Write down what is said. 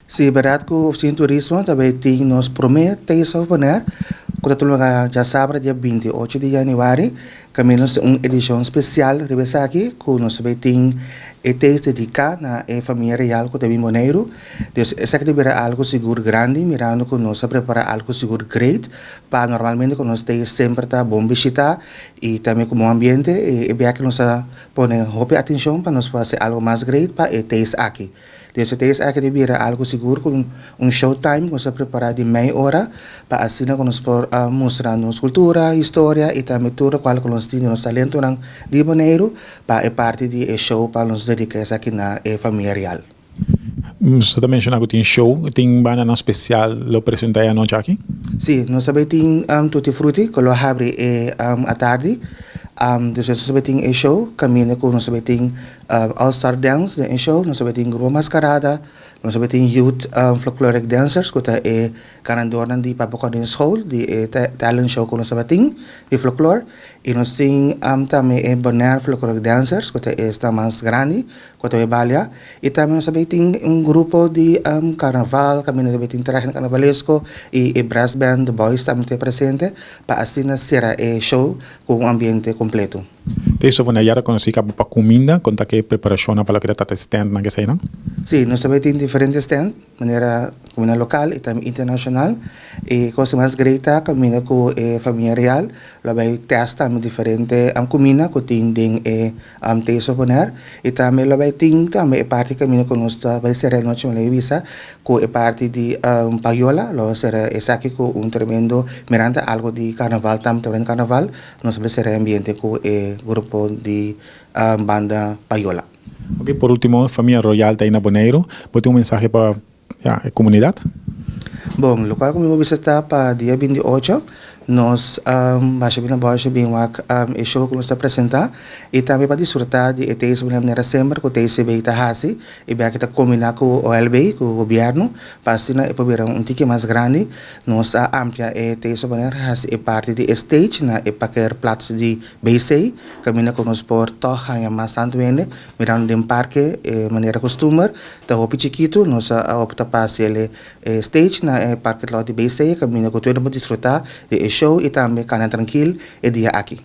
Si, berdat ku Ofisina di Turismo tambe tin nos promé Taste of Bonaire ku ta tuma lugá djasabra dia 28 di yanüari. Kaminda nos tin un edishon spesial riba esaki ku nos tambe tin e taste dediká na e famia real ku ta bin Boneiru. Dus esaki ta bira algu sigur grandi mirando ku nos a prepará algu sigur great pa normalmente ku nos taste semper ta bon bishitá i tambe ku bon ambiente. E biaha nos a pone hopi atenshon pa nos por hasi algu mas great pa e taste aki. Dus e taste aki ta bira algu sigur ku un showtime ku nos a prepará di mei ora pa asina ku nos por mustra nos kultura, historia i tambe tur lokual ku nos tin di nos talentonan di Boneiru pa e parti di e show pa nos dediká esaki na e famia real. Bo ta menshoná ku tin show, tin bandanan spesial lo presentá e anochi aki? Si, nos ta bai tin Tutti Frutti ku lo habri e atardi. Despues nos ta bai tin e show kaminda ku nos ta bai tin All Star Dance den e show, nos ta bai tin Grupo Maskarada, nos ta bai tin Youth Folkloric Dancers ku ta e ganadornan di Papa Cordin School di e talent show ku nos ta bai tin di folklor. I nos tin tambe e Bonaire Folkloric Dancers ku ta esnan mas grandi ku ta bai balia. I tambe nos ta bai tin un grupo di karnaval kaminda ta bai tin trahe karnavalesko i e brass band The Boys tambe ta presente pa asina sera e show ku un ambiente kompleto. Taste of Bonaire ya ta konosí kaba pa kuminda, kon ta ke preparashonnan pa loke ta trata e standnan keseinan? Sí, nos ta bai tin diferente stand, manera kuminda lokal i tambe internashonal. E kos mas great ta kaminda ku e famia real lo bai test tambe diferente kuminda ku tin den e Taste of Bonaire. I tambe lo bai tin tambe e parti kaminda ku nos ta bai sera e nochi mi lo bisa ku e parti di payola lo sera esaki ku un tremendo mirante algo di karnaval tambe ta karnaval nos ta bai sera e ambiente ku e grupo di banda payola. Ok, por último, famia royal ta ei na Boneiru. Bo tin un mensahe pa, ya, e komunidat? Bon, lokual ku mi por bisa ta pa dia 28 nos basha bin na bòshe bin wak e show ku nos ta presentá i tambe pa disfrutá di e Taste of Bonaire manera semper ku TCB ta hasi i bia ta kombiná ku OLB, ku gobièrnu, pa asina e por bira un tiki mas grandi. Nos a amplia e Taste of Bonaire hasi e parti di e stage na e parkeerplaats di BC kaminda ku nos por tòg haña mas tantu hende mirando den parke e manera kustumber ta hopi chikitu. Nos a opta pa hasi el e stage na e parkeerplaats di BC kaminda ku tur hende por disfrutá di e show i tambe kana trankil e dia aki.